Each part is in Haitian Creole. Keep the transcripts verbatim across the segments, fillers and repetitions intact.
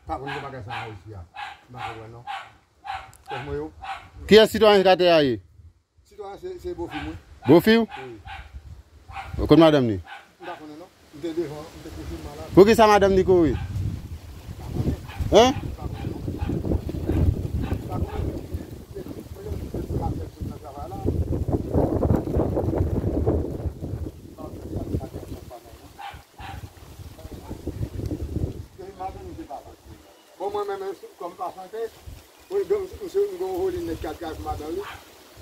pa konn gen bagay sa a isi a. M pa konprann non. Chèf mwen yo. Kiyès sitwayen Katè a ye? Sitwayen se, se bofi m wi. Bofi w? Wi. Kot madanm li? M pa konnen non. M te devan, m te kouche malad. Poukisa madanm li kouri? M pa konnen. Hein? M pa konnen non. M pa konnen. Bon, mwen menm, kòm pa chante, wi, donk, misye, m gon voli nèg k ap travay pou madanm li.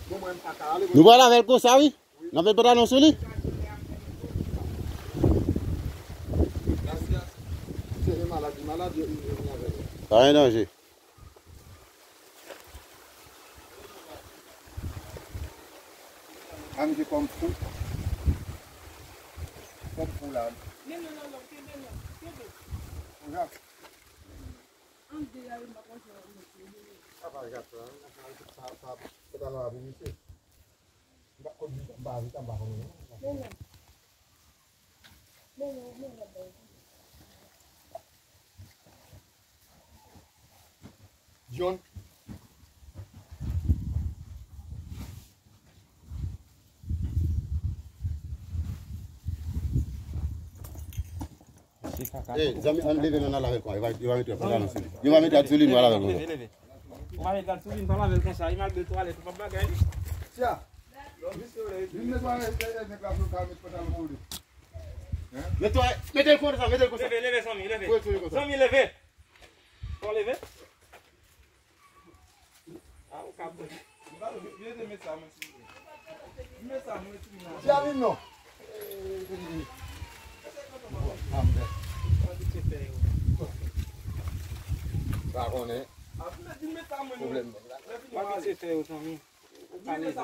Bon, mwen, m pa ka ale. Nou pral avè l konsa, wi. N ap met pantalon sou li. Misye, se malad, li malad, yo, yo vin avè l. Pa gen danje. A, misye kòm fou. Kòm fou la. Men non, non, non, kenbe non, kenbe. Konsa. An de la, yo, m pa panse yo, mesye. Sa pa gate la, sa, sa, sa, pantalon a pou misye. M pa konn, m pa, m pa konnen non. Men non. Men non, men non, men non. John. Ey, zanmi, ann leve, ann al avè l, kwa. Yo va, yo va mete pantalon sou li. Yo va mete rad sou li, nou al avè l konsa. Leve, leve. Ou pa met rad sou li, nou pa lave l konsa. Li mal bèl twalèt, ou pa bagay. Tia. Vin netwaye, e, e, nèg la pou yo ka met pantalon sou li. Hein? Netwaye, mete l konsa, mete l konsa. Leve, leve, zanmi, leve. Zanmi, leve. Fò leve. Ah, ou ka bon. Tia vin non. Pa konnen. Pwoblèm nèg la. Pa pitiye fè yo, zanmi. Ou ka leve.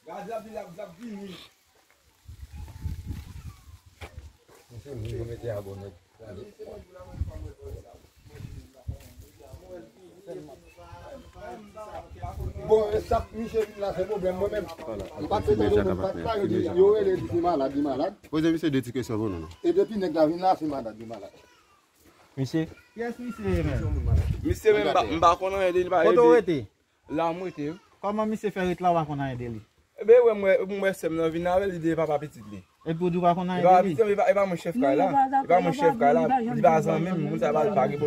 Gad la, la, la vini. Misye vin pou mete abòne. Bon, e sa k misye vin la, se pwoblèm mwen menm. M pa t tande moun, m pa t ka yo di, yo rele di se malad, li malad. Poze misye de ti kesyon pou nou, non. E depi nèg la vin la, se malad, li malad. Misye? Kiyès misye ye menm? Misye menm, m pa, m pa konn anyen de li, pa ede. Kote w rete? La m rete wi. Kòman misye fè ret la, w pa konn anyen de li? Ebyen, wè, m wè, m wè sè m nan vin avè l, li de papa pitit li. Epi w di w pa konn anyen de li? Epa pitit, epa, epa mwen chèf kay la. Epa mwen chèf kay la. Li pa zanmi m, moun sa pa, pa gen